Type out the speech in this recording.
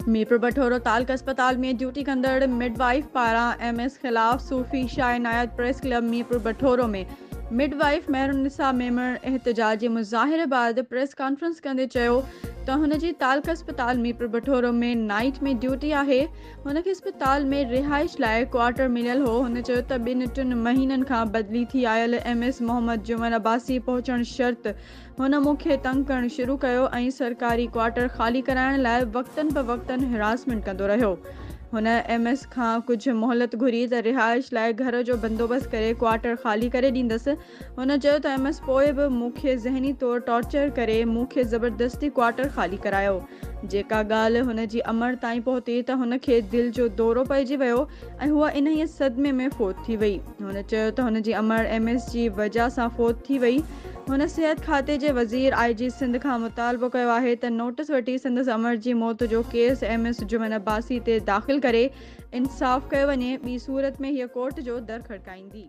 ميرپور بٺورو تعلقه اسپتال ۾ ڊيوٽي ڪندڙ mid wife پاران ايم ايس خلاف Sufi Shah Inayat press club Mirpur Bathoro ۾ midwife Mehrunnisa Memon احتجاجي مظاهري بعد پريس ڪانفرنس ڪندي چيو ته هن جي تعلقه اسپتال ميرپور بٺورو ۾ نائيٽ ۾ ڊيوٽي آهي، هن کي اسپتال ۾ رهائش لاء ڪوارٽر مليل هو، هن چيو ته ٻن ٽن مهينن کان بدلي ٿي آيل ايم ايس محمد جمن عباسي پهچڻ شرط هن مون کي تنگ ڪرڻ شروع ڪيو ۽ سرڪاري ڪوارٽر خالي ڪرائڻ لاء وقتن به وقتن هراسمينٽ ڪندو رهيو. هن ايم ايس کان ڪجهه مهلت گهري ته رهائش لاء گهر جو بندوبست ڪري ڪوارٽر خالي ڪري ڏيندس. هن چيو ته ايم ايس پوء به مون کي ذهني طور ٽارچر ڪري مون کي زبردستي ڪوارٽر خالي ڪرايو. جيڪا ڳالهه هن جي امڙ تائين پهتي ته هن کي دل جو دورو پئجي ويو ۽ هوء انهيء صدمي ۾ فوت ٿي وئي. هن چيو ته هن جي امڙ ايم ايس جي وجهه سان فوت ٿي وئي. هن صحت کاتي جي وزير آء جي سنڌ کان مطالبو ڪيو آهي ته نوٽس وٺي سندس امڙ جي موت جو case M S Juman Abbasi تي داخل ڪري انصاف ڪيو وڃي، ٻي صورت ۾ هيء ڪورٽ جو در کڙڪائيندي.